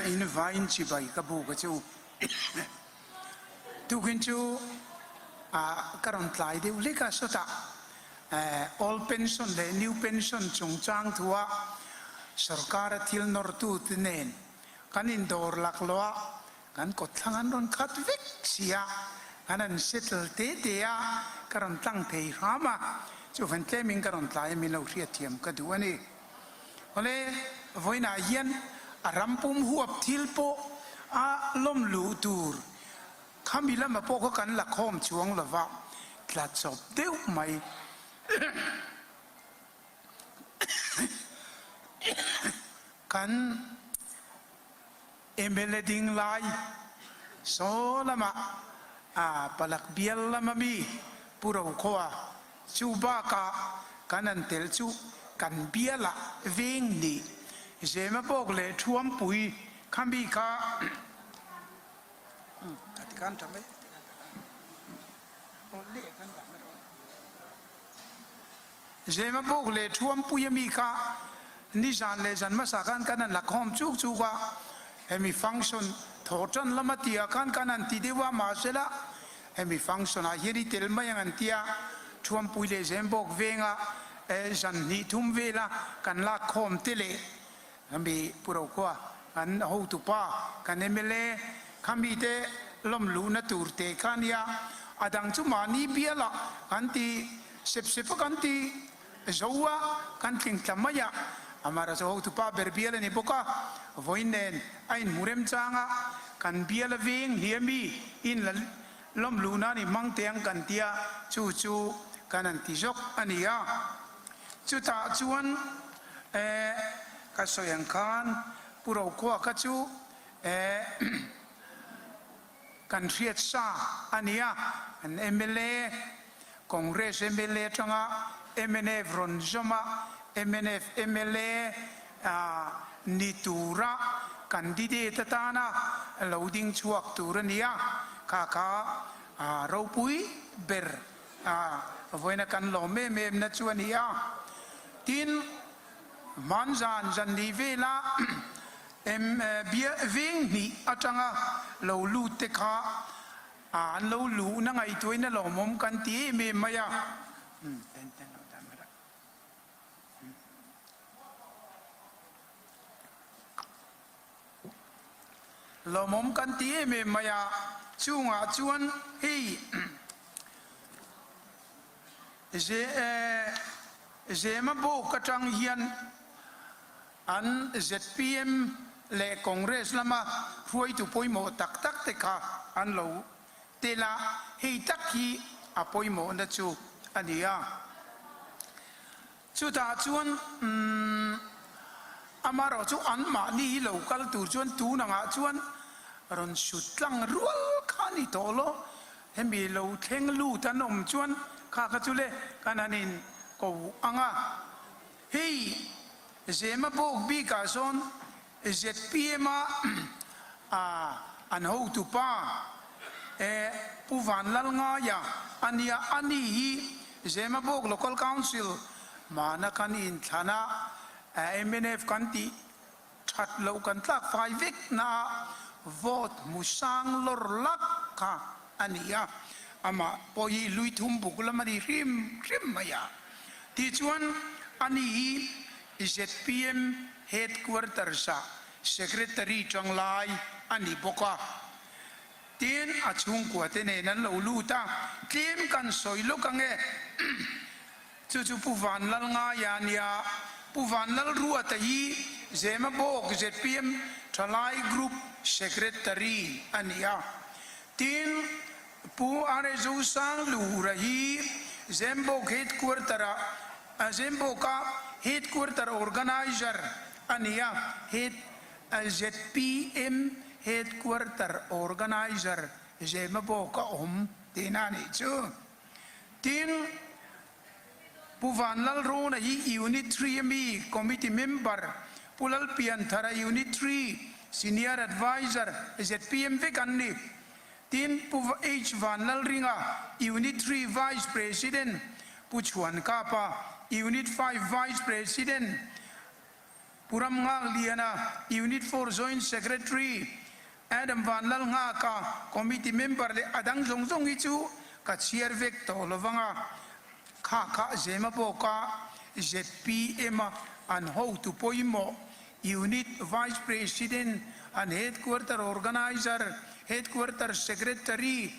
In vain chibai ka buk a chu. Tukin chu ka rawn tlai deuh hlek a, sawtah old pension leh new pension chungchang thua sorkara thil nawrtute nen kan indawr laklawh a, kan kawtthlang an rawn khat vek si a, kan han settle te te a, ka rawn tlang thei hram a, chuvan tlemin ka rawn tlai a min lo hriatthiam ka duh a ni. Awle, vawiinah hian a ram pum huap thil pawh a lawm luh tur khami lama pawh kha kan la khawm chuang lo va, tla chawp deuh mai. Kan Mla ding lai saw lamah a palak bial lama mi Pu Rokhua chu bakah kan an tel chu kan bialah veng nih Zema bawk leh Thuampui kha mi kha Zema bawk leh Thuampui a mi kha nizan leh zan hmasa khan kan han la khawm chuk chuk a, hemi function thawh tan lama tihah khan kan han ti deuh a, mahsela hemi function ah hian i tel mai ang an ti a, Thuampui leh Zembawk venga zan hnih thum vela kan lak khawm te leh hemi Pu Rokhua kan hotupa kan mla kha mite lawm luhna tur te kha ania, a dang chu mahni bialah kan ti sep sep a kan ti zo a, kan tling tla mai a, amah chu hotupa ber bial a ni bawk a, vawiin nen a inhmu remchang a, kan bial a veng hliami in la lawm luhna a ni hmang teh ang kan tia, chu chu kan han ti zawk a ni a. Chutah chuan eh ka sawi ang khan Pu Rokhua kha chu eh kan hriat sa a ni a, an mla, Congress mla atanga mnf rawn zawm a, mnf mla ni tura candidate atana lo ding chhuak tur a ni a, kha kha ropui ber A vawiina kan lawm em em na chu a ni a. Tin, hman zan zan ni vela em bia veng hnih atanga lo lut te kha an lo luhna ngaihtuahin a lawmawm kan ti em em mai a. Lawmawm kan ti em em mai a, chungah chuan hei Zema bawk atang hian an zpm leh Congress lama hruaitu pawimawh tak tak te kha an lo tel a, hei tak hi a pawimawhna chu a ni a. Chutah chuan amaherawh chu anmahni hi lo kal tur chuan tun angah chuan rawn sut tlang rual kha a ni tawh lo. Hemi lo thleng lut an awm chuan kha kha chu le kan han in ko ang a. Hei Zema bawk bikah sawn zpm a an hotupa Pu Vanlalngaia a nia, ani hi Zemabawk Local Council hmana kan inthlan a, mnf kan tih that loh kan tlak fai vek na a vote hmu sang lawr lak kha a ni a, amah pawh hi lui thum buk lam a ni hrim hrim mai a. Tichuan ani hi zpm Headquarters ah Secretary tanglai a ni bawk a, tin a chhungkua te nen an lo lut a, tlem kan sawi lawk ang e. Chu chu Pu Vanlalngaia a nia, Pu Vanlalruata hi Zemabawk zpm Thalai Group Secretary a ni a, tin Pu RSO Sanglura hi Zembawk Headquarter ah Zembawka Headquarter Organiser a ni a, Head zpm Headquarter Organiser Zemabawka awm tihna a nih chu. Tin, Pu Vanlalruna hi Unit Three ami Committee Member, Pu Lalpianthara Unit Three Senior Adviser zpm vek an ni. Tin, Pu H Vanlalringa Unit Three Vice President, Pu Chhuankapa Unit Five Vice President. Pu Ramnghakliana, Unit 4 Joint Secretary, Adam Vanlalnghaka, Committee Member leh a dang zawng zawng hi chu ka chhiar vek tawh lo vang a, kha kha Zema bawka zpm a an hotu pawimawh Unit Vice President, an Headquarter Organiser, Headquarter Secretary,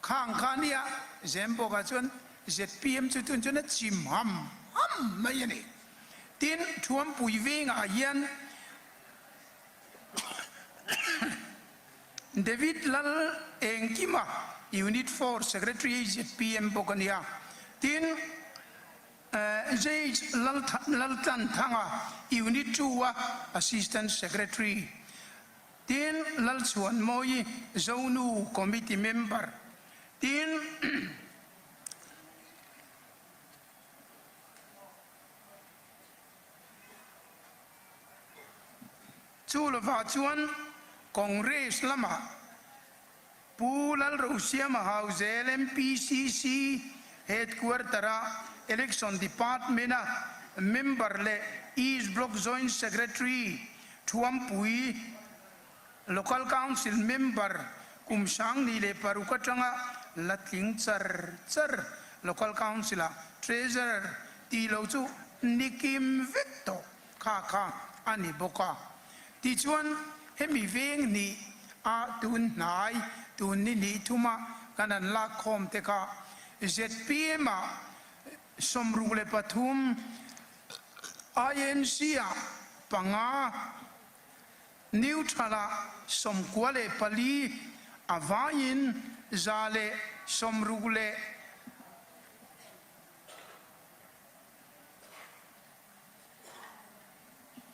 Khang kha nia Zembawka chuan zpm chu tun chuan a chim ham ham mai a ni. Tin, Thuampui vengah hian David Lal Engkima, Unit 4 Secretary zpm bawk a nia. Tin, JH Laltlanthanga, Unit 2 a Assistant Secretary. Tin, Lalchhuanmawi Zonu Committee Member, tin, Chu lovah chuan Congress lamah Pu Lalrosiama Hauzel MPCC Headquarter-a Election Department-a member leh East Block Joint Secretary Thuampui Local Council member kum 2006 atanga la tling char char Local Council-a Treasurer tih lo chu ni kim vek tawh kha kha a ni bawk a. Tichuan, hemi veng hnih a tun hnai tun ni hnih thuma kan han lak khawm te kha zpm ah 63, INC ah panga, Neutral ah 94, a vaiin 160 leh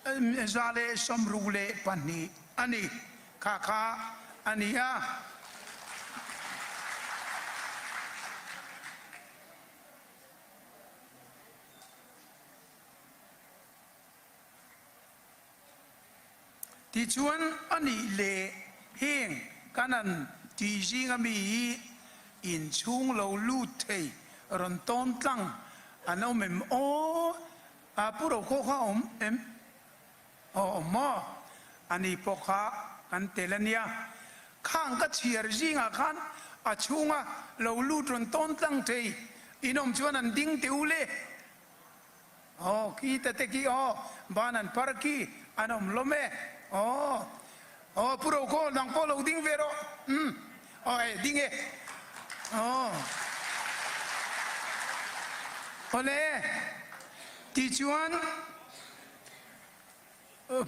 162 a ni. Kha kha a ni a. Tichuan, a nih leh heng kan an tih zinga mi hi inchhung lo lut thei rawn tawn tlang an awm em aw? A pu ro khaw kha awm em? Aw awm maw? A ni pawh kha kan tel a nia. Khang ka chhiar zingah khan a chhunga lo lut rawn tawn tlang thei in awm chuan an ding teh u le. Aw khi ta te khi aw ban an par khi an awm hlawm e aw aw pu ro khaw nang pawh lo ding ve rawh umm aw e ding e aw awle tichuan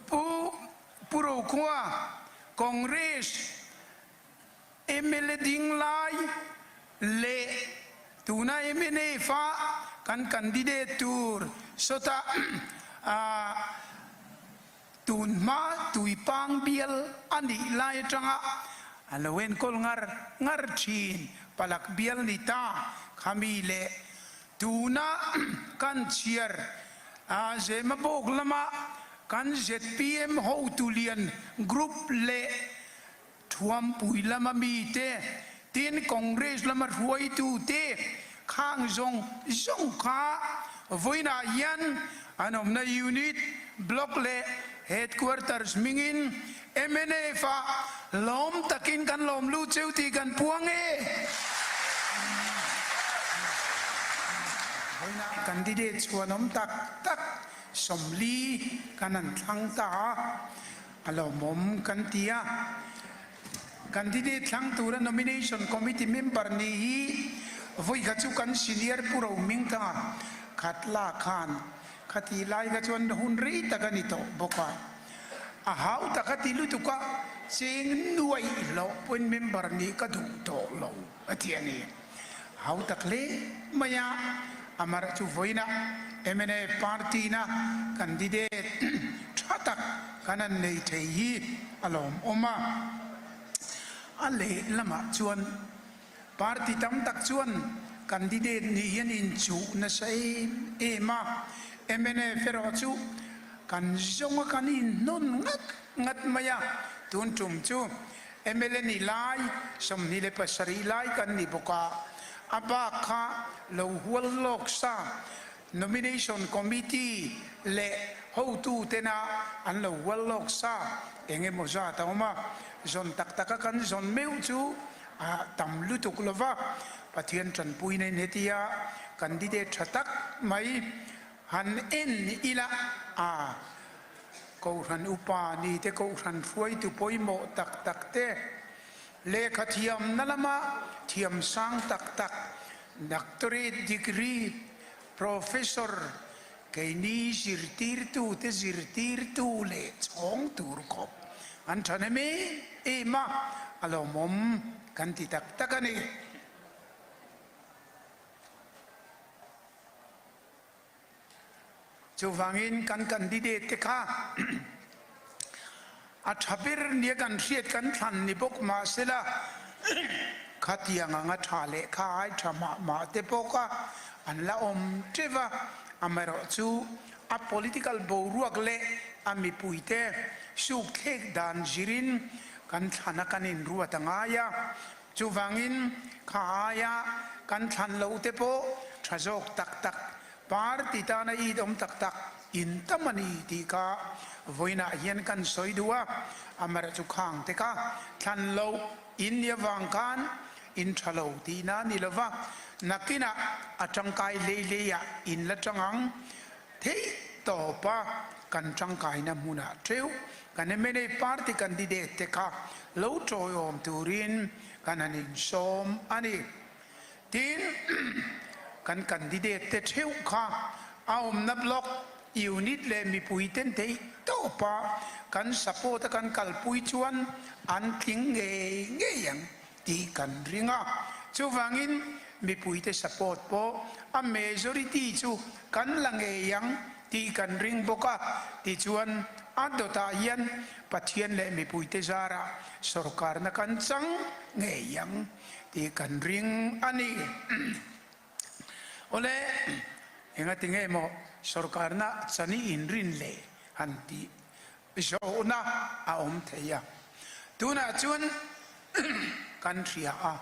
pu pu ro khua Congress Mla ding lai leh tuna mnf a kan candidate tur sawtah tun hma Tuipang bial a nih lai atanga a lo enkawl ngar ngar thin Palak bial ni ta khami leh tuna kan chhiar Zemabawk lama kan zpm hotu lian group leh Thuampui lama mite, tin Congress lama hruaitute khang zawng zawng kha vawiinah hian an awmna unit, block leh headquarters hmingin mnf ah lawm takin kan lawm lut cheu tih kan puang e. Vawiinah candidate chhuanawm tak tak 40 kan han thlang ta a. A lawmawm kan ti a, candidate thlang tura nomination committee member nih hi vawikhat chu kan senior Pu Rohmingthanga Khatla khan khati lai kha chuan hun rei tak a ni tawh bawk a, a hau tak a ti lutuk a, cheng nuaih loh pawhin member nih ka duh tawh lo a ti a ni. Hau tak hle mai a, amar chu vawiinah mnf party na candidate tha tak kan han nei thei hi a lawmawm a. A lehlamah chuan party tam tak chuan candidate nih hian inchuh nasa em em a, mnf erawh chu kan zawnga kan inhnawn ngat ngat mai a, tun tum chu Mla ni lai 27 lai kan ni bawk a, a bak kha lo hual lawk sa Nomination Committee leh Hotutena an lo hual lawk sa eng emaw zat a awm a, zawn tak taka kan zawn meuh chu a tam lutuk lo va, Pathian tanpuina in hetia candidate tha tak mai han en ila a, Kohhran upa ni te Kohhran hruaitu pawimawh tak tak te, lehkha thiamna lama thiam sang tak tak, doctorate degree, Professor, keini zirtirtute zirtirtu leh chhawng tur khawp an tha nem em em a, a lawmawm kan ti tak tak a ni. Chuvangin kan candidate te kha a tha ber nia kan hriat kan thlan ni bawk mahsela khatiang anga tha leh kha ai tha mah mah te pawh kha an la awm teuh a, amaherawhchu a political boruak leh a mipuite suk thlek dan zirin kan thlana kan inruat a ngai a. Chuvangin kha aia kan thlan loh te pawh tha zawk tak tak, party tana it awm tak tak in tam a ni tih kha vawiinah hian kan sawi duh a, amaherawhchu chu khang te kha thlan loh in ni avang khan in tha lo tihna a ni lo va, nakinah a tangkai hlei hleiah in la tang ang. Theih tawpa kan tangkaina hmunah theuh kan mna party candidate te kha lo tawiawm turin kan han insawm a ni. Tin, kan candidate te theuh kha a awmna block, unit leh mipui ten theih tawpa kan support a kan kalpui chuan an tling ngei ngei ang tih kan ring a, chuvangin mipuite support pawh a majority chu kan la ngei ang tih kan ring bawk a, tichuan a dawtah hian Pathian leh mipuite zarah sorkarna kan chang ngei ang tih kan ring a ni. Awle, engati nge maw sorkarna chani inrin leh han tih Zawhna a awm thei a, tunah chuan kan hria a,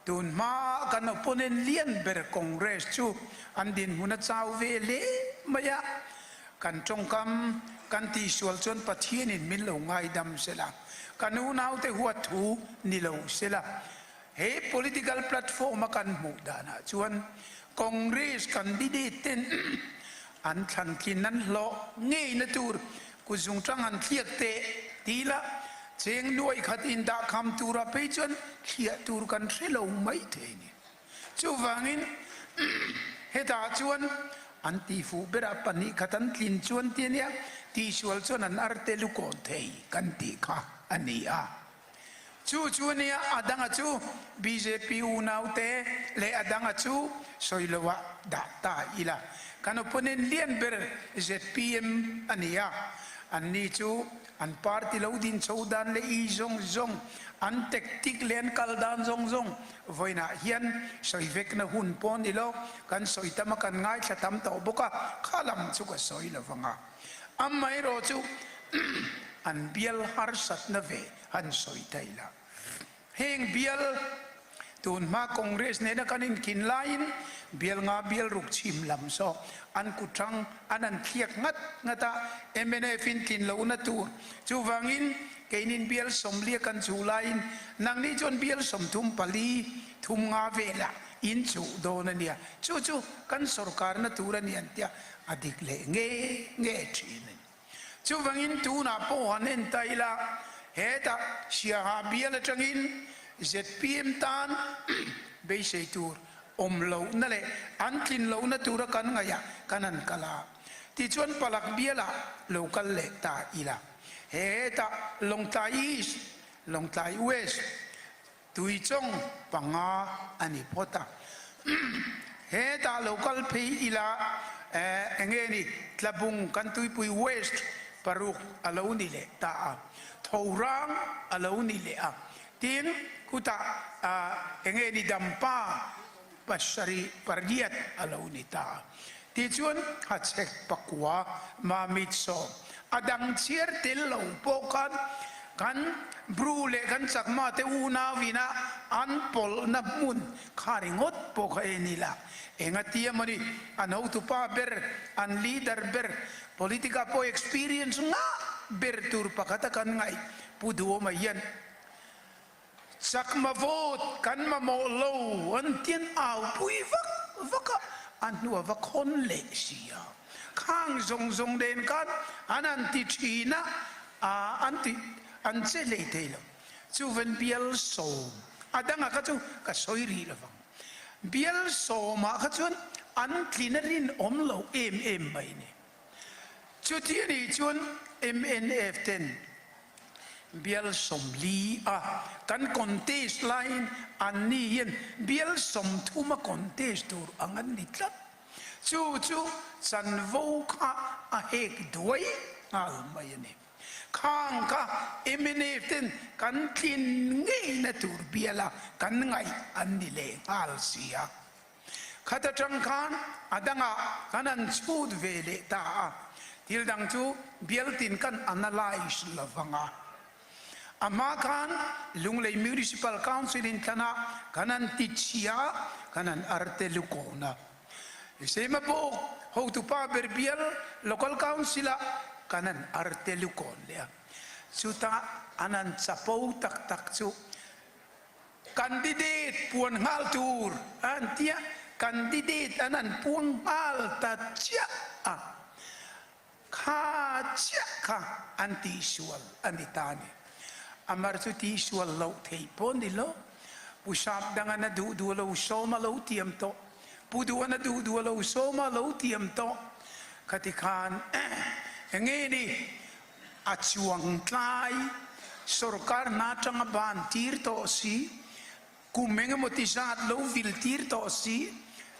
tun hmaa kan opponent lian ber Congress chu an dinhmun a chau ve hle mai a, kan tawngkam kan tihsual chuan Pathianin min lo ngaidam sela, kan unaute huat thu ni lo sela, he political platform a kan hmuh danah chuan Congress candidate ten An thlantlin an hlawh ngeina tur kutzung tang an thliak teh ti la, cheng nuai khat in dah kham tura phei chuan thliah tur kan hre lo mai thei ni. Chuvangin hetah chuan an tihfuh berah 2 khat an tlin chuan ti ania, tihsual chuan an arte lukawn thei kan tih kha a ni a. Chu chu ania a danga chu bjp unaute leh a danga chu sawi loah dah ta ila. Kan opponent lian ber zpm a ni a, anni chu an party lo din chho dan leh i zawng zawng, an tactic leh an kal dan zawng zawng vawiinah hian sawi vekna hun pawh ni lo, kan sawi tam a kan ngaithla tam tawh bawk a, kha lam chu ka sawi lo vang a. Amaherawh chu an bial harsatna ve han sawi thei la. Heng bial tun hma Congress nena kan inkhin laiin bial nga bial ruk chhim lam saw an kuthrang an an thliak ngat ngat a, mnf in tlin lohna tur. Chuvangin keinin bial 40 kan chuh laiin nangni chuan bial 34 thum nga velah in chuh dawn a nia. Chu chu kan sorkarna tur a ni an tia. A dik leh nge nge thin a ni. Chuvangin tunah pawh han en ta ila, hetah Siaha bial atangin zpm tan beisei tur awm lohna leh an tlin lohna tura kan ngaihah kan han kal a. Tichuan Palak bialah lo kal leh ta ila, hetah Lawngtlai East, Lawngtlai West, Tuichawng 5 a ni phawt a. Hetah lo kal phei ila enge ni Tlabung kan tuipui West 6 a lo ni leh ta a, Thorang a lo ni leh a. Tin, khutah enge ni Dampa 7 8 a lo ni ta a. Tichuan Hachhek 9 Mamit 10 a dang chhiar tel lo pawh khan. Kan Bru leh kan Chakma te unau ina an pawlhna hmun kha ringawt pawh kha en ila, engatia mawni an hotupa ber, an leader ber, politic ah pawh experience ngah ber tur pakhata kan ngaih Pu Duhawma hian Chakma vote kan mamawh lo an ti an au pui vak vak a, a hnu a va khawn leh si a. Khang zawng zawng nen khan an han ti thin a, an ti an che hlei thei lo. Chuvan bial sawm a danga kha chu ka sawi rih lo vang. Bial sawmah kha chuan an tlin a rinawm lo em em mai ni. Chuti a nih chuan mnf ten bial 40 a kan contest laiin anni hian bial 30 a contest tur ang an ni tlat. Chu chu chanvo kha a hek duai nghal mai a ni. Khang kha mnf ten kan tlin ngeina tur biala kan ngaih an ni leh nghal si a. Khat atang khan a dangah kan han chhut ve leh ta a, thil dang chu bialtin kan analyse lo vang a. A hma khan Lunglei Municipal Council in thlanah kan han ti chhia, kan han arte lukawn a. Sema bawk hotupa ber bial Local Council ah kan han arte lukawn leh a. Chutah an han chapo tak tak chu Candidate puan nghal tur an tia, candidate an an puang nghal ta chiah a, kha chiah kha an tihsual a ni ta a ni. Amar chu tihsual loh theih pawh ni lo, Pu Sap dang an a duh duh lo sawm a lo tiam tawh, Pu Duh an a duh duh lo sawm a lo tiam tawh, khati khan enge ni A chuang tlai, sorkar hna atanga ban tir tawh si, kum engemaw ti zat lo vil tir tawh si,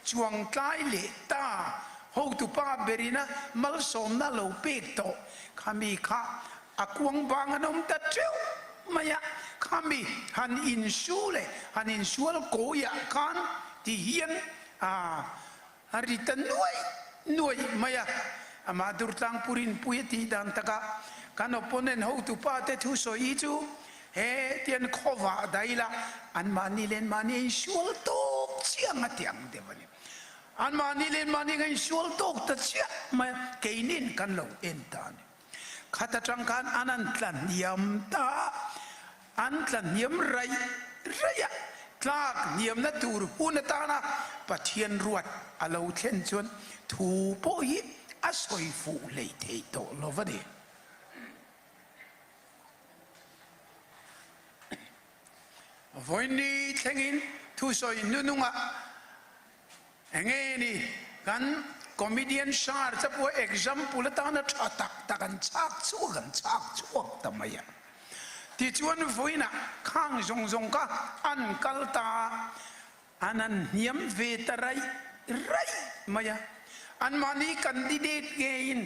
chuang tlai leh ta hotupa berina malsawmna lo pek tawh khami kha a kuang bang an awm ta teuh mai a, khami han insu leh han insual kawiah khan ti hian A ri ta nuaih nuaih mai a, amah Durtlangpur in pui a tih dan takah kan opponent hotupa te thusawi hi chu he tian khawvah daih la anmahni leh anmahni a insual tawk chiang a ti ang deuh a ni. Anmahni leh anmahni ka insual tawk ta chiah mai a, keinin kan lo en ta a ni. Khat atang khan an an tla hniam ta a, an tla hniam raih raih a, tlak hniamna tur hun atana Pathian ruat a lo thlen chuan thu pawh hi a sawi fuh hlei thei tawh lo va ni. Vawiin thlengin thusawi hnunungah Enge ni kan comedian star te pawh example atana tha tak tak an chak chhuak an chak chhuak ta mai a. Tichuan vawiinah khang zawng zawng kha an kal ta a, an han hniam ve ta raih raih mai a. Anmahni candidate ngeiin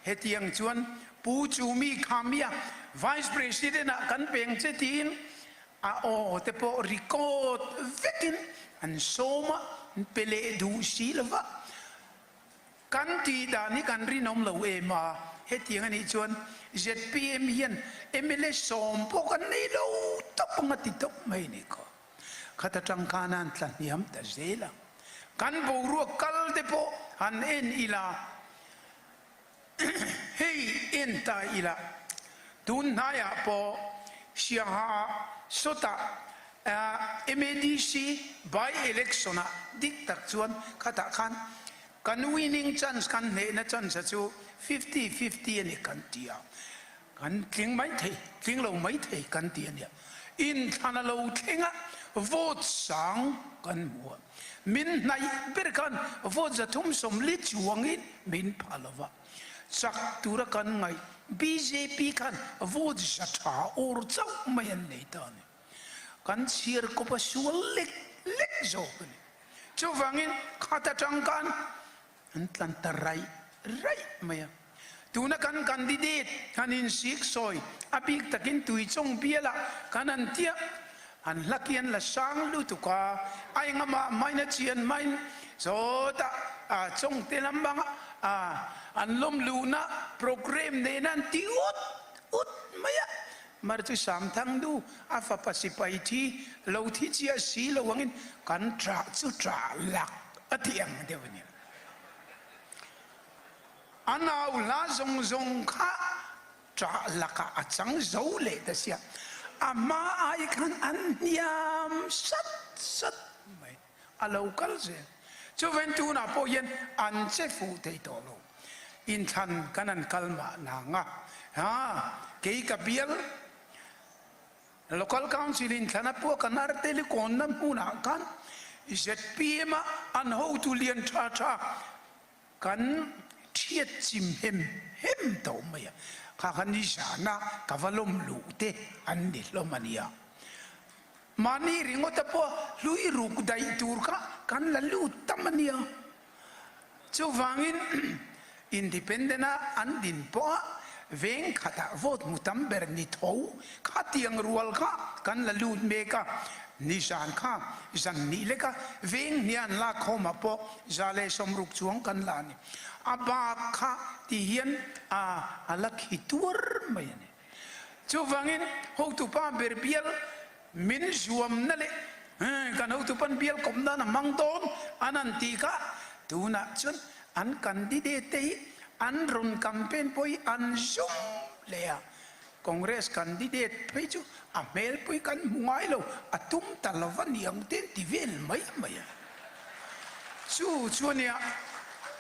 hetiang chuan Pu Chumi Khamia Vice President ah kan peng che tiin A aw te pawh record vekin an sawm a, an pe leh duh si lo va. Kan tih dan hi kan rinawm lo em a, hetiang a nih chuan zpm hian mla sawm pawh kan nei lo tawp ang a ti tawp mai a ni khaw. Khat atang khan an tla hniam ta zel a. Kan boruak kal te pawh han en ila, Hei en ta ila, tun hnaiah pawh Siangha sawtah MADC by-election ah dik tak chuan khatah khan kan winning chance, kan hnehna chance a chu fifty fifty a ni kan ti a, kan tling mai thei, tling lo mai thei kan ti a nia. Inthlan a lo thleng a, vote sang kan hmu a. Min hnaih ber khan vote 340 chuangin min pha lo va, chak tura kan ngaih bjp khan vote 100 awr chauh mai an nei ta a ni. Kan chhiar kawp a sual lek lek zawk a ni. Chuvangin khat atang khan An tlan ta raih raih mai a. Tuna kan candidate han insik sawi a bik takin Tuichawng bialah kan han tiah an hla khi an la sang lutuk a, a engamah hmain a chian hmain sawtah a chawngte lam banga an lawm luhna programme nena an ti ut ut mai a. Mar chu Samthang nu a fapa sipai thi lo thi chiah si lo angin kan ṭah chu ṭah lak a ti ang deuh a ni. A nau hla zawng zawng kha ṭah lakah a chang zo leh ta sia. A hma ai khan an hniam sat sat mai. A lo kal zel. Chuvain tunah pawh hian an che fuh thei tawh lo. Inthlan kan an kal mah nang a. Ha, kei ka bial Local Council inthlan a pawh kan arteli kawnna hmunah khan zpm a an hotu lian tha tha kan thiat chim hem hem tawh mai a. Kha kha nizana ka va lawm luh te an ni hlawm a nia. Mahni ringawta pawh hlui ruk daih tur kha kan la lut tam a nia. Chuvangin Independent a an din pawha veng khatah vote hmu tam ber ni tho khatiang rual kha kan la lut mek a. Nizan kha zan nih leka veng hnia an lak khawmah pawh 160 chuang kan la a ni. A bak kha ti hian a a la khi tuar mai a ni. Chuvangin hotupa ber bial min zuamna leh kan hotupan bial kawp nan a hmang dawn an han ti kha tunah chuan an candidate te hi an rawn campaign pawh hi an zum hle a. Congress candidate phei chu a hmelpui kan hmu ngai lo, a tum ta lo va ni ang te an ti vel mai mai a. Chu chu a nia,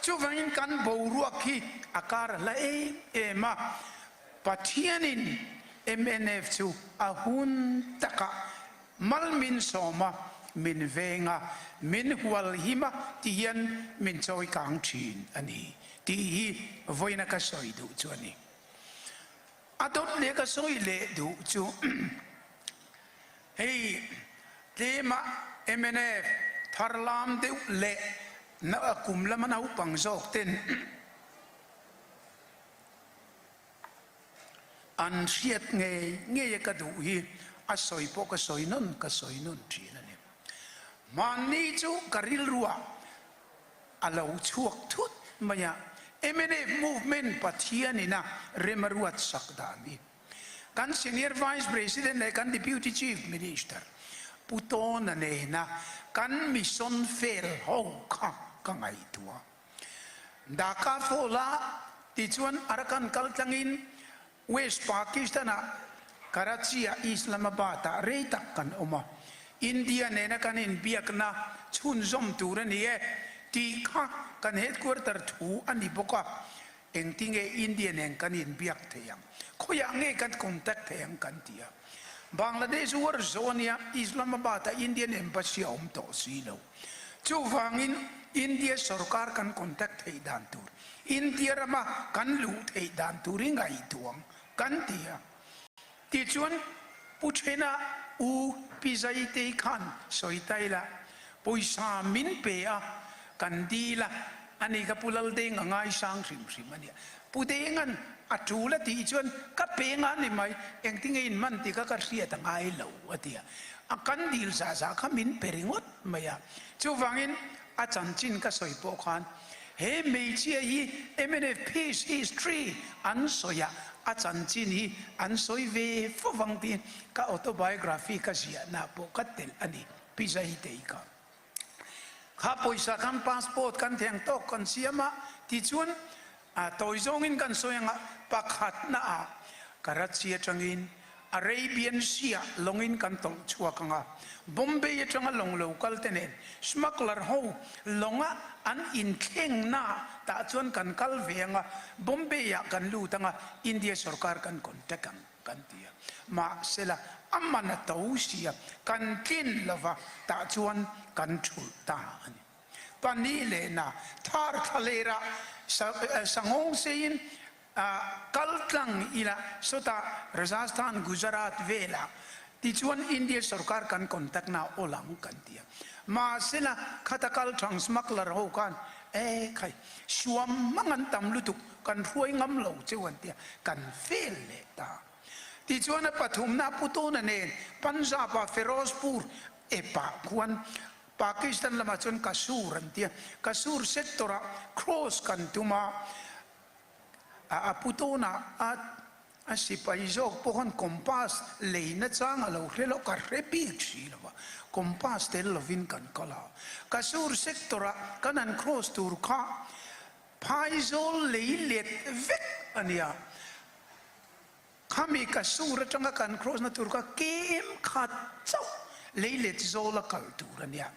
chuvangin kan boruak hi a kar a hla em em a. Pathianin mnf chu a hun takah mal min sawm a, min veng a, min hual him a ti hian min chawi kang thin a ni tih hi vawiina ka sawi duh chu a ni. A dawt leh ka sawi leh duh chu hei tlema mnf tharlam deuh leh kum lama naupang zawk ten An hriat ngei ngei a ka duh hi a sawi pawh ka sawi nawn ka sawi nawn thin a ni. Hmanni chu ka rilruah a lo chhuak thut mai a, mnf movement Pathianin a rem a ruat sak dan hi kan Senior Vice President leh kan Deputy Chief Minister Pu Tawna nena kan mission fail ho kha ka ngaihtuah. Dhaka Fall-a tichuan Arakan kal tlangin West Pakistan-ah Karachi-ah Islamabad-ah rei tak kan awm a, India nena kan inbiakna chhunzawm tur a ni e tih kha kan headquarter thu a ni bawk a, engtinge India nen kan inbiak thei ang, khawiah nge kan contact thei ang kan ti a. Bangladesh war zawh a nia, Islamabad-ah Indian Embassy a awm tawh si lo. Chuvangin India sorkar kan contact theih dan tur, India rama kan luh theih dan tur hi ngaihtuang kan ti a. Tichuan Pu Thena U Pi Zaitei khan sawi ta ila, pawisa min pe a, kan dil a, ani kha Pu Laldeng a ngaisang hrim hrim a nia. Pu Denga'n a tul a tih chuan ka pe nga ni mai, engtinge in man tih kha ka hriat a ngai lo a ti a. A kan dil zah zah kha min pe ringawt mai a. Chuvangin a chanchin ka sawi pawh khan he hmeichhia hi mnf Peace History an sawi a, a chanchin hi an sawi ve fo vang tiin ka autobiography ka ziahna pawh ka telh a ni, Pi Zahitei kha. Kha pawisa khan passport kan theng tawk kan siam a, tichuan a tawi zawngin kan sawi anga pakhatna ah Karachi atangin Arabian Sea ah lawngin kan tawlh chhuak anga, Bombay atanga lawng lo kal te nen smuggler ho lawnga an inthlengna ah tah chuan kan kal ve anga, Bombay ah kan lut anga India sorkar kan contact ang. Kan ti a, mahsela a man a to si a, kan tlin lova tah chuan kan thulh ta a ni. Pahnih lehna thar thla lerah sangawng seiin kal tlang ila sawtah Rajasthan, Gujarat velah tichuan India sorkar kan contact na awl ang kan ti a. Mahsela khata kal thang smuggler ho khan e khai suam mang an tam lutuk Kan hruai ngam lo cheu an tia, kan fail leh ta. Tichuan a pathumna Pu Tuna nen Punjab-a Ferozpur epah khuan Pakistan lamah chuan Kasur an tia, Kasur sector-ah cross kan tum a, a Pu Tuna a. A sipai zawk pawh khan compass lei nachang a lo hre lo, ka hre bik si lo va, compass tel lovin kan kal a. Kasur sector ah kan han cross tur kha phaizawl lei let vek a nia. Khami Kasur atanga kan cross na tur kha KM khat chauh lei let zawl a kal tur a nia.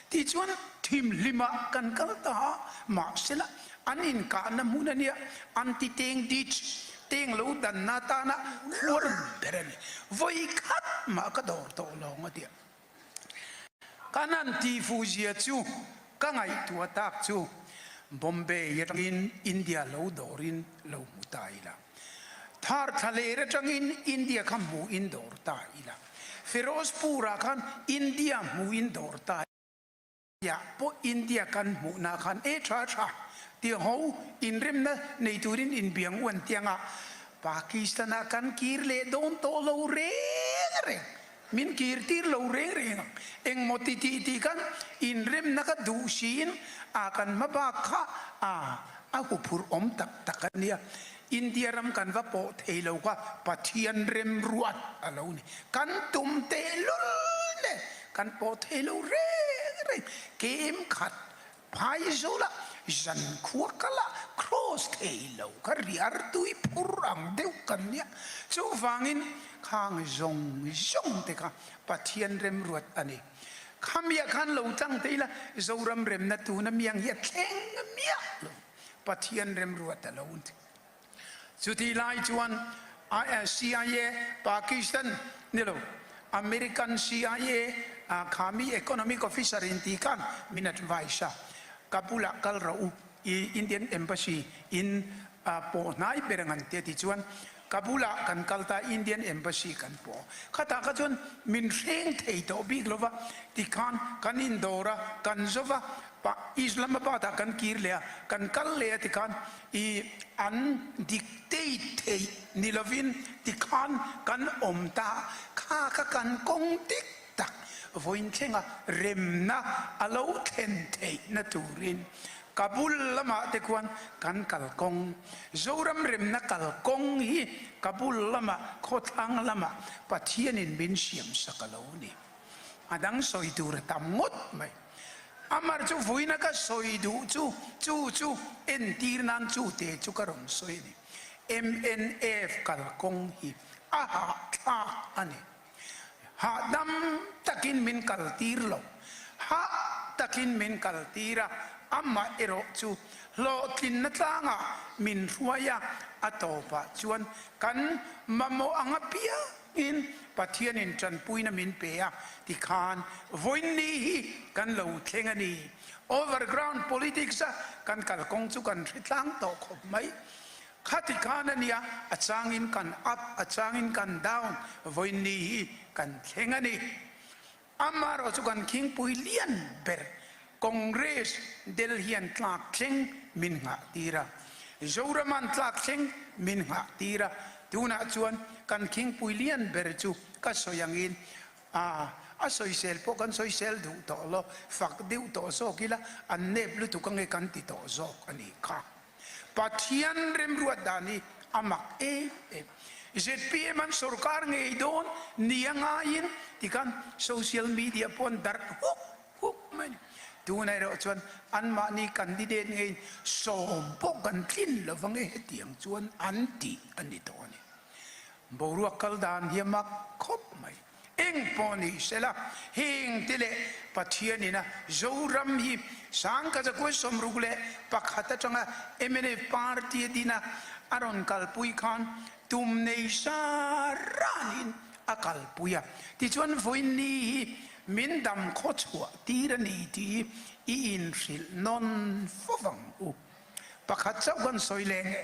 Tichuan thimhlimah kan kal ta a, mahsela an inkahna hmun a nia, anti-tank ditch, tank lo danna atana khuar ber a ni. Vawi khat mah ka dawr tawh lo ang a ti a. Kan han tihfuh zia chu ka ngaihtuah tak chu Bombay atangin India lo dawrin lo hmu ta ila. Thar thla ler atangin India kha hmuhin dawr ta ila. Ferozpur-ah khan India hmuhin dawr ta ila pawh India kan hmuhna khan e tha tha ti ho inremna nei turin inbiang uan tianga Pakistan-ah kan kir leh dawn tawh lo reng reng. Min kir tir lo reng reng ang. Engmaw ti tih tih khan inremna ka duh siin a kan hma bak kha a a huphurh awm tak tak a nia. India ram kan va pawh thei lo kha Pathian remruat a lo ni. Kan tum tehlul nen kan pawh thei lo reng reng. Kem khat Phaizawla zankhua kala cross thei lo kha riar tui phur ang deuh kan nia. Chuvangin khang zawng zawng te kha Pathian remruat a ni. Khamiah khan lo tlang te ila Zoram remna tuna miang hi a thleng miah lo. Pathian remruat a lo ni. Chutih lai chuan CIA, Pakistan ni lo, American CIA khami economic officer in tih khan min advice a, Kabul ah kal rawh u, i Indian Embassy in pawh hnai ber ang an ti a tih chuan Kabul ah kan kal ta Indian Embassy kan pawh. Khatah kha chuan min hreng thei tawh bik lo va, tikhan kan indawr a, kan zo va, Islamabad ah kan kir leh a, kan kal leh a tikhan I an dictate theih ni lovin tikhan kan awm ta, kha kha kan kawng dik tak vawiin thlenga remna a lo thlen theihna turin Kabul lamah te khuan kan kalkawng, Zoram remna kalkawng hi Kabul lamah khawthlang lamah Pathianin min siamsak a lo ni. A dang sawi tur a tam ngawt mai. Amar chu vuina ka sawi duh chu, chu chu entir nan chu te chu ka rawn sawi a ni. MNF kalkawng hi a hahthlak a ni. Hahdam takin min kaltir lo. Hah takin min kaltir a, amah erawh chu hlawhtlinna tlangah min hruai a, a tawpah chuan kan mamawh ang apiang In Pathianin tanpuina min pe a tikhan vawiinni hi kan lo thleng a ni. Overground politics a kan kalkawng chu kan hre tlang tawh khawp mai. Khati khan a nia, a changin kan up, a changin kan down, vawiinni hi kan thleng a ni. Amaherawh chu kan khingpui lian ber Congress Delhi an tlak thleng min nghah tir a, Zoram an tlak thleng min nghah tir a, tunah chuan kan khingpui lian ber chu ka sawi angin a a sawisel pawh kan sawisel duh tawh lo, fak deuh tawh zawk ila an nep lutuk ange kan ti tawh zawk a nih kha. Pathian remruat dan hi a mak em em. Zpm an sorkar ngei dawn ni a ngaiin tikhan social media pawh an darh huk huk mai a ni. Tunah erawh chuan anmahni candidate ngeiin sawm pawh kan tlin lo vang e hetiang chuan an tih a ni tawh a ni. Boruak kal dan hi a mak khawp mai. Eng pawh ni sela, heng te leh Pathianin a Zoram hi Sangkazakua 61 atanga mnf party a din a, a rawn kalpui khan tum nei sa ranin a kalpui a. Tichuan vawiinni hi min dam khaw chhuah tir a ni tih hi i inhrilh nawn fo vang u. Pakhat chauh kan sawi leh nge.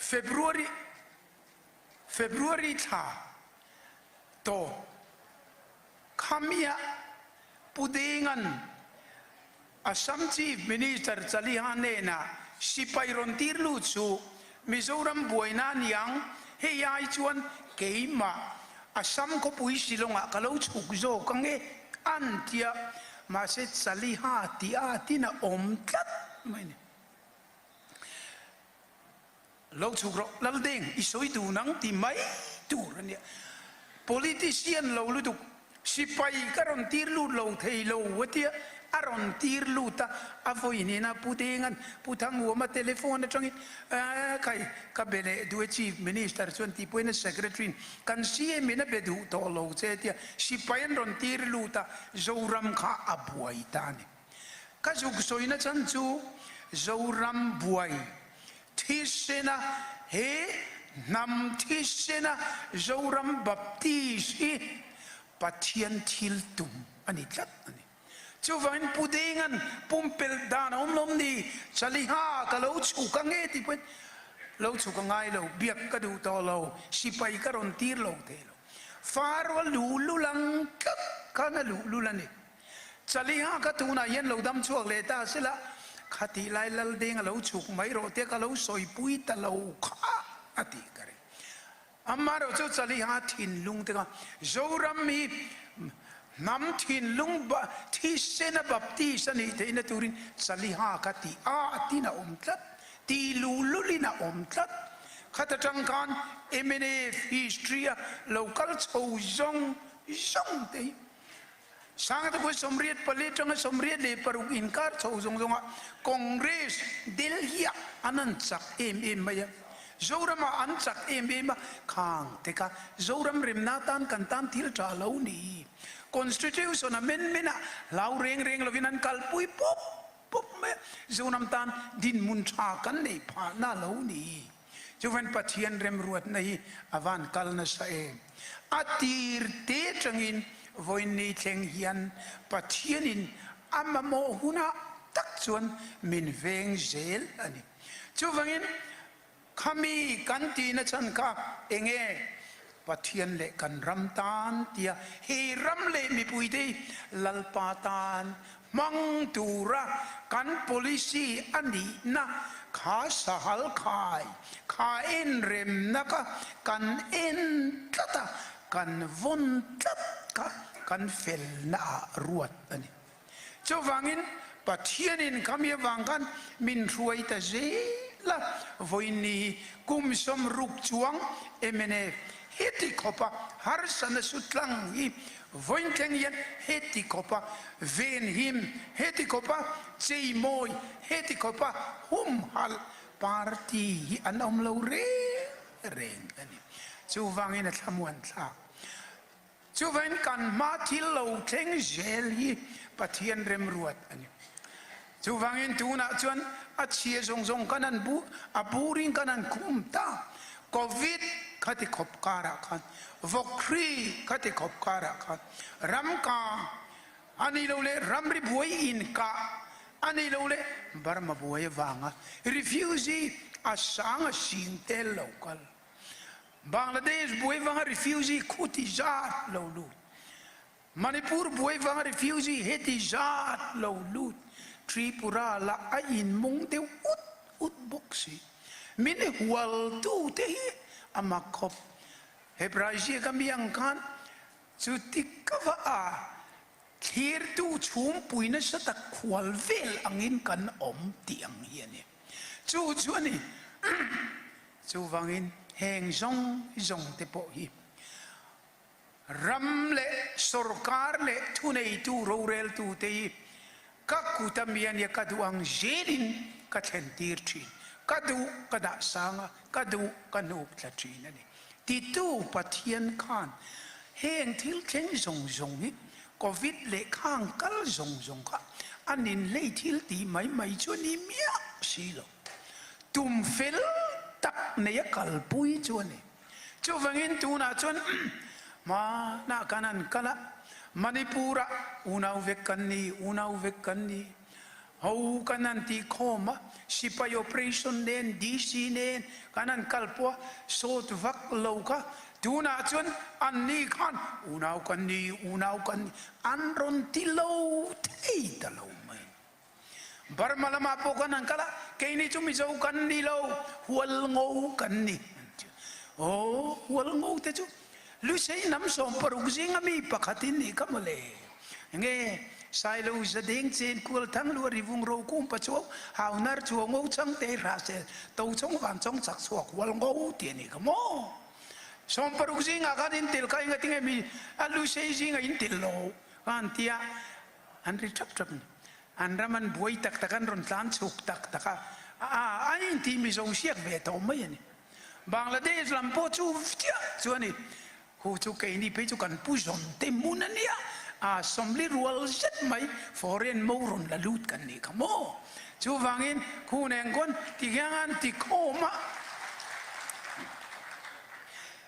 February February thla tawp khamia Pu Denga'n Assam Chief Minister Chaliha hnenah sipai rawn tir lut chu Mizoram buaina aniang hei ai chuan keimah Assam khawpui Shillong-ah ka lo chhuk zawk ange an tia mahse Chaliha tih a tin a awm tlat mai a ni. Lo chhuk rawh, Laldeng, i sawi duh nang ti mai tur a nia. Politician lo lutuk, sipai ka rawn tir lut lo thei lo a tia, a rawn tir lut a, a vawi hnena Pu Denga'n Pu Thanguama telephone atangin, Khai, ka be leh duh e Chief Minister chuan tih pawhin a Secretary-in kan CM in a be duh tawh lo che a tia, sipai an rawn tir lut a, Zoram kha a buai ta a ni. Ka zuk sawina chhan chu Zoram buai thisena he hnam thisena Zoram Baptist hi Pathian thil tum a ni tlat a ni. Chuvangin Pu Denga'n pumpelh dan a awm lawm ni? Chaliha ka lo chhuk ang e tih pawhin lo chhuk a ngai lo, biak ka duh tawh lo, sipai ka rawn tir lo thei lo. Faro a luhlul ang tlat khan a luhlul a ni. Chaliha ka tunah hian lo dam chhuak leh ta sela, khatih lai Laldeng a lo chhuk mai rawh tia ka lo sawipui ta lo kha a tih ka ring. Amaherawh chu Chaliha thinlung te kha Zoram hi hnam thinlung thisena Baptist a nih theihna turin Chaliha kha tih a tin a awm tlat, tih luhlulin a awm tlat. Khat atang khan mnf history a lo kal chho zawng zawng te hi Sangte pawh 84 atanga 86 inkar chho zawng zawngah Congress Delhi-ah an an chak em em mai a, Zoramah an chak em em a, khang te kha Zoram remna tan kan tan thil tha lo ni. Constitution amendment ah hlau reng reng lovin an kalpui pawp pawp mai a, Zoram tan dinhmun tha kan neih phahna lo ni. Chuvan Pathian remruatna hi a van kal nasa em? A tir te atangin vawiin thleng hian Pathianin a mamawh hunah tak chuan min veng zel a ni. Chuvangin khami kan tihna chhan kha enge? Pathian leh kan ram tan tia he ram leh mipuite hi Lalpa tan hmang tura kan policy a nihna kha sahal khai kha enremna kha kan en tlat a, kan vawn tlat kha kan felna ah ruat a ni. Chuvangin Pathianin khami avang khan min hruai ta zel a, vawiin hi kum 60 chuang mnf heti khawpa harsana sutlang hi vawiin thleng hian heti khawpa venhim, heti khawpa cheimawi, heti khawpa humhalh party hi an awm lo reng reng a ni. Chuvangin a thlamuan thlak. Chuvain kan hma thil lo thleng zel hi Pathian remruat a ni. Chuvangin tunah chuan a chhia zawng zawng kan an bu, a burin kan an khum ta. Covid kha ti khawp karah khan, vawkhri kha ti khawp karah khan, ramkang a ni lo leh ramri buai inkah a ni lo leh Burma buai avanga refugee a sang a sing tel lo kal. Bangladesh buai vanga refugee khuti zat lo lut, Manipur buai vanga refugee heti zat lo lut, Tripura lah a inmung deuh ut ut bawk si. Min hualtu te hi a mak khawp. Hebrai ziaka mi ang khan chuti ka va a thlirtu chhumpui nasa tak khual vel angin kan awm tih ang hi a ni. Chu chu a ni. Chuvangin heng zawng zawng te pawh hi ram leh sorkar leh thuneitu roreltu te hi ka kut a mi a nia ka duh ang zelin ka thlen tir thin. Ka duh ka dah sang a, ka duh ka hnuk thla thin a ni. Titu Pathian khan heng thil thleng zawng zawng hi Covid leh khang kal zawng zawng kha a ninhlei thil tih mai mai chu a ni miah si lo. Tum fel tak nei a kalpui chu a ni. Chuvangin tunah chuan hmanah kan han kal a, Manipur-ah unau vek kan ni, unau vek kan ni. Ho kan han tih khawm a, sipai operation nen, DC nen kan han kal pawh a, sawt vak lo kha. Tunah chuan anni khan unau kan ni, unau kan ni an rawn ti lo thei ta lo mai. Burma lamah pawh kan han kal a, keini chu Mizo kan ni lo, Hualngo kan ni an ti. Aw, Hualngo te chu Lusei hnam 60 zinga mi pakhat in nih kha mawle. Enge? Sailo Zadeng Chen Kual Thang Lua Rivung Rokum Pachuau Haunar Chuango Changte Hrahsel Tochong Vanchong Chakchhuak Hualngo tih a nih kha maw? 60 zingah khan in tel kha engatinge mi a Lusei zingah in tel lo kha an ti a, an ri thap thap ni. An ram an buai tak tak an rawn tlan chhuk tak tak a, a a in tih Mizo siak ve tawh mai a ni. Bangladesh lam pawh chu chiah chu a ni. Khu chu keini phei chu kan pu zawn te hmun a nia, a sawmli rual zet mai foreign mo rawn la lut kan nih kha maw? Chuvangin khu nen khawn tikhiang an ti khawm a,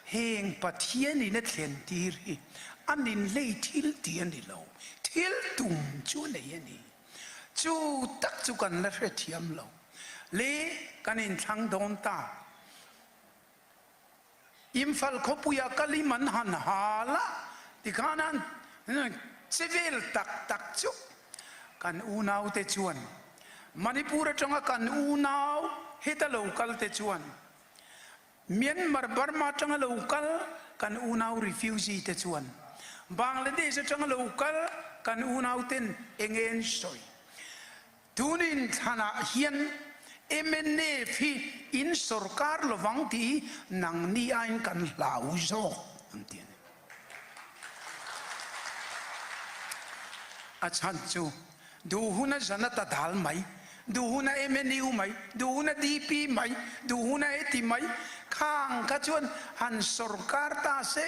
heng Pathianin a thlen tir hi a ninhlei thil ti a ni lo, thil tum chu a nei a ni. Chu tak chu kan la hrethiam lo. Le kan inthlang dawn ta. Imphal khawpuia kalim an han hal a, tikhan an che vel tak tak chu kan unaute chuan Manipur atanga kan unau heta lo kal te chuan Myanmar Burma atanga lo kal kan unau refugee te chuan Bangladesh atanga lo kal kan unau ten enge an sawi. Tunin thlanah hian mnf hi in sorkar lovang tih hi nangni aiin kan hlau zawk an ti a ni. A chhan chu duh huna Janata Dal mai, duh huna MNU mai, duh huna DP mai, duh huna heti mai, khang kha chuan han sorkar ta se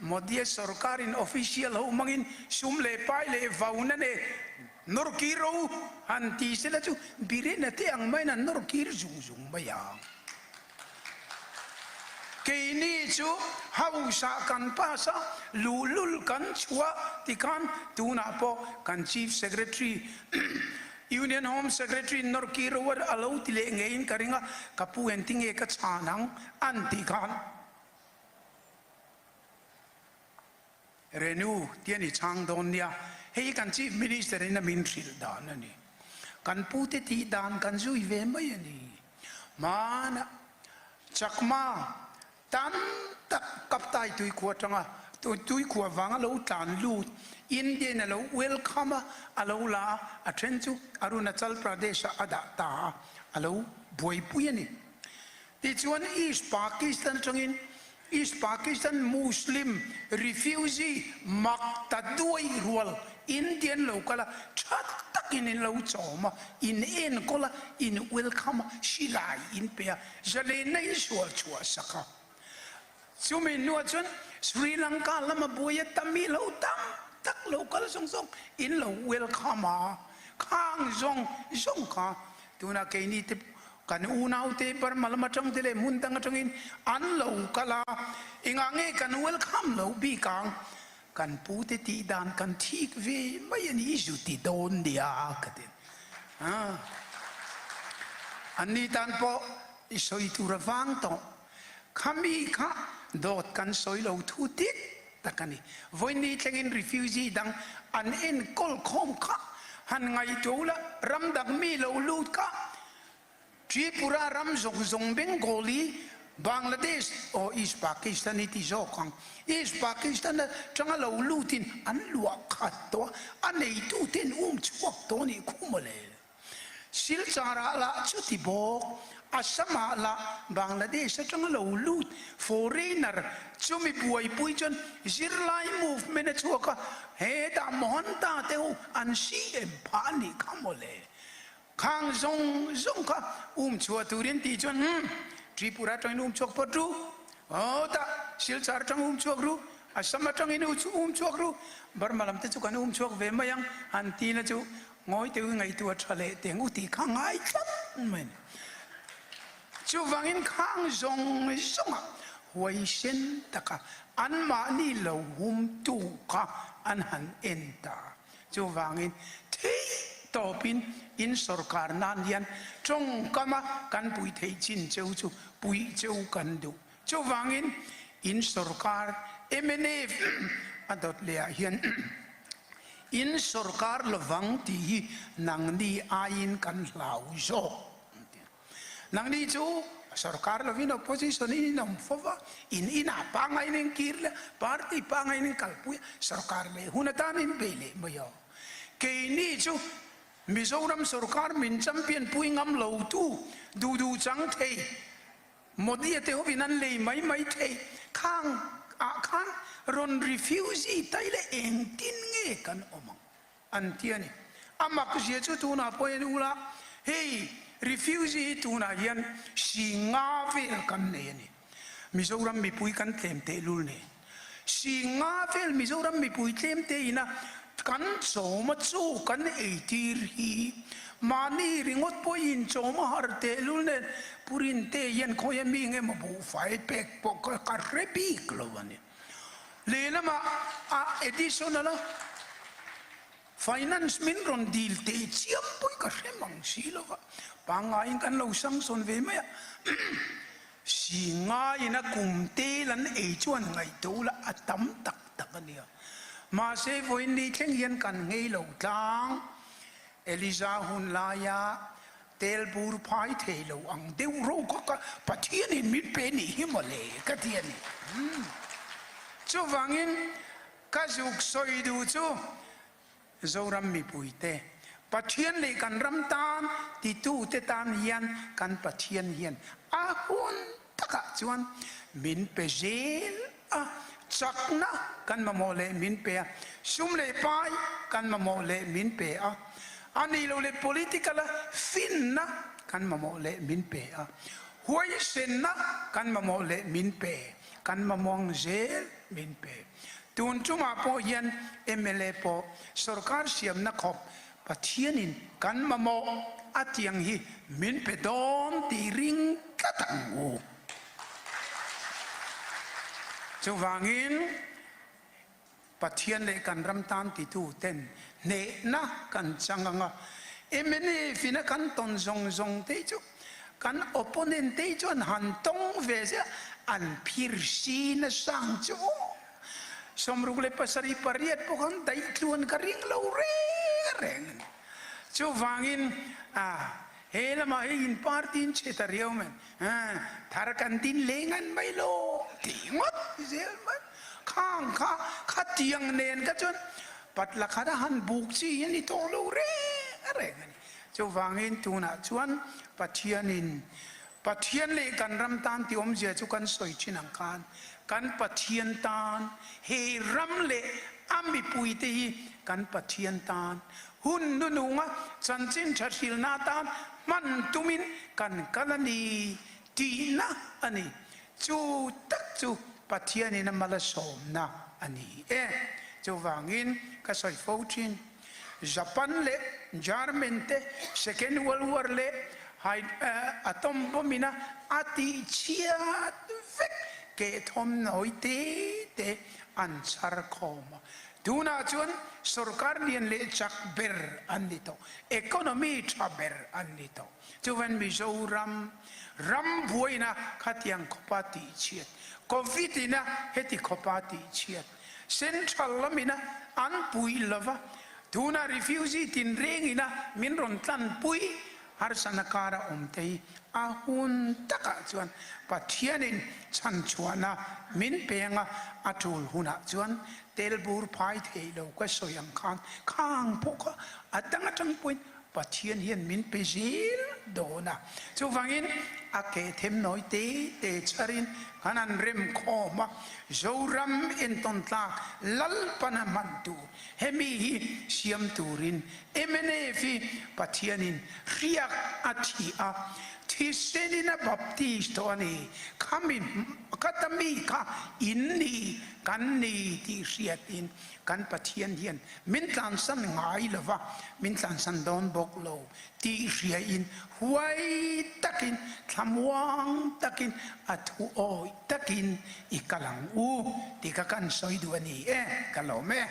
Modi-a sorkarin official ho hmangin sum leh pai leh vauna nen Nawr kir ro han ti sela chu Birena te ang maiin an nawr kir zung zung mai ang. Keini chu House-ah kan pass a, luhlul kan chhuah tikhan tunah pawh kan Chief Secretary, Union Home Secretary nawr kir ro a lo ti leh ngeiin ka ring a, ka pu engtinge ka chhan ang an tih khan. Renu ti a ni chhang dawn nia, hei hi kan Chief Minister in a min hrilh dan a ni. Kan pute tih dan kan zui ve mai a ni. Hmana Chakma tam tak Kaptai tuikhua atanga tuikhua vanga lo tlan lut India in a lo welcome a, a lo la a, a then chu Arunachal Pradesh ah a dah ta a, a lo buaipui a ni. Tichuan East Pakistan atangin East Pakistan Muslim refugee mak ta duai rual Indian lo kal a, tha takin in lo chawm a, in enkawl a, in welcome a, silai in pe a, zalenna in sual chhuah sak a. Chumi hnuah chuan Sri Lanka lama buai a Tamil ho tam tak lo kal zawng zawng in lo welcome a, khang zawng zawng kha tunah keini te Kan unaute Burma lam atang te leh hmun dang atangin an lo kal a, engah nge kan welcome loh bik ang? Kan pute tih dan kan thik ve mai a ni, zu ti dawn nia ka ti. Anni tan pawh i sawi tur a vang tawh. Khami kha dawt kan sawi lo thu dik tak a ni. Vawiin thlengin refugee dang an enkawl khawm kha han ngaihtuah ula, ram dang mi lo lut kha Tripura ram zawng zawng Bengali, Bangladesh aw East Pakistan i ti zawk ang. East Pakistan atanga lo lutin an luah khat tawh a, a neituten um chhuak tawh a nih khu mawle. Silchar-ah lah chuti bawk, Assam-ah lah Bangladesh atanga lo lut foreigner chumi buaipui chuan zirlai movement a chhuak a, hetah Mohanta te ho an CM phah a nih kha mawle. Khang zawng zawng kha um chhuah turin tih chuan umm Tripura atangin um chhuak phawt ru, aw tah Silchar atang um chhuak ru, Assam atangin um chhuak ru, Burma lam te chu kan um chhuak ve mai ang han tina chu Ngawi teuh i ngaihtuah tha leh teng u tih kha ngai tlat mai a ni. Chuvangin khang zawng zawngah huaisen taka anmahni lo humtu kha an han en ta. Chuvangin theih tawpin in sorkar nan hian tawngkama kan pui theih chin cheu chu puih cheu kan duh. Chuvangin in sorkar mnf a dawt leh ah hian in sorkar lovang tih hi nangni aiin kan hlau zawk an ti a. Nangni chu sorkar lovin opposition in in awm fo va, in inah pangain in kir leh party pangain in kalpui a, sorkar leh hun atan in bei leh mai a. Keini chu Mizoram sorkar min champion pui ngam lo tu duh duh chang thei Modi-a te hovin an lei mai mai thei khang ah khan rawn refugee tai leh engtin nge kan awm ang an ti a ni. A mak zia chu tunah pawh hian ula hei refugee hi tunah hian si nga vel kan nei a ni. Mizoram mipui kan tlem tehlul nen si nga vel Mizoram mipui tlem te ina kan chawma chu kan eitir hi mahni ringawt pawh in chawma har tehlul nen Purin te hian khawi ami nge maw buhfai pek pawh ka hre bik lo a ni. Lehlamah a additional a Finance min rawn dil teh chiam pawhin ka hre mang si lo va, pangngaiin kan lo sanction ve mai a. Si ngaiin a kum tel an ei chuan ngaihtuah ula a tam tak tak a nia. Mahse vawiin ni thleng hian kan nghei lo tlang. Eliza hun laia tel bur phai thei lo ang deuh ro kha ka Pathianin min pe nih hi mawle ka ti a ni. Chuvangin Ka zuk sawi duh chu Zoram mipuite, Pathian leh kan ram tan titute tan hian kan Pathian hian a hun takah chuan min pe zel a, chakna kan mamawh leh min pe a, sum leh pai kan mamawh leh min pe a, a nih loh leh political a finna kan mamawh leh min pe a, huaisenna kan mamawh leh min pe, kan mamawng zel min pe. Tun chungah pawh hian mla pawh sorkar siamna khawp Pathianin kan mamawh a tiang hi min pe dawn tih ring tlat ang u. Chuvangin Pathian leh kan ram tan titu ten hnehna kan chang ang a, mnf ina kan tawn zawng zawng te chu kan opponent te chuan han tawng ve zel an phir si nasa ang chu aw. 68 pawh khan daih tluan ka ring lo reng reng a ni. Chuvangin a he lamah hi in party in chhe ta riau mai thar kan din leh ngan mai lo tih ngawt zel mai. Khang kha khatiang nen kha chuan patla khat a han buk chi hi a ni tawh lo reng reng a ni. Chuvangin tunah chuan Pathianin Pathian leh kan ram tan tih awmzia chu kan sawi thin ang khan kan Pathian tan he ram leh a mipuite hi kan Pathian tan hun nununga chanchin tha hrilna atan hman tumin kan kal a ni tihna a ni. Chu tak chu Pathianin a mal a sawmna a ni e. Chuvangin ka sawi fo thin. Japan leh German te Second World War leh atom bomb ina a tih chhiat vek keh thawm nawi te te an chhar khawm a. Tunah chuan sorkar lian leh chak ber an ni tawh, economy tha ber an ni tawh. Chuvan Mizoram ram buaina khatiang khawpa tih chhiat, Covid ina heti khawpa tih chhiat, Central lamina an puih lova, tuna refugee tinrengina min rawn tlanpui harsana kara awm te hi a hun takah chuan Pathianin chhanchhuahna min peng a, a tul hunah chuan tel bur phai theih lo ka sawi ang khan khang pawh kha a dang atang pawhin Pathian hian min pe zel dawn a, chuvangin a ke them nawi te te chharin kan han rem khawm a, Zoram entawn tlak Lalpana hman tur hemi hi siam turin mnf hi Pathianin hriak a thi a, thisenin a baptist tawh a ni, khami khata mi kha in ni kan ni tih hriatin Kan Pathian hian min tlansan ngai lo va, min tlansan dawn bawk lo tih hriain huai takin, thlamuang takin, a thu awih takin i kal ang u tih kha kan sawi duh a ni e, ka lawm e.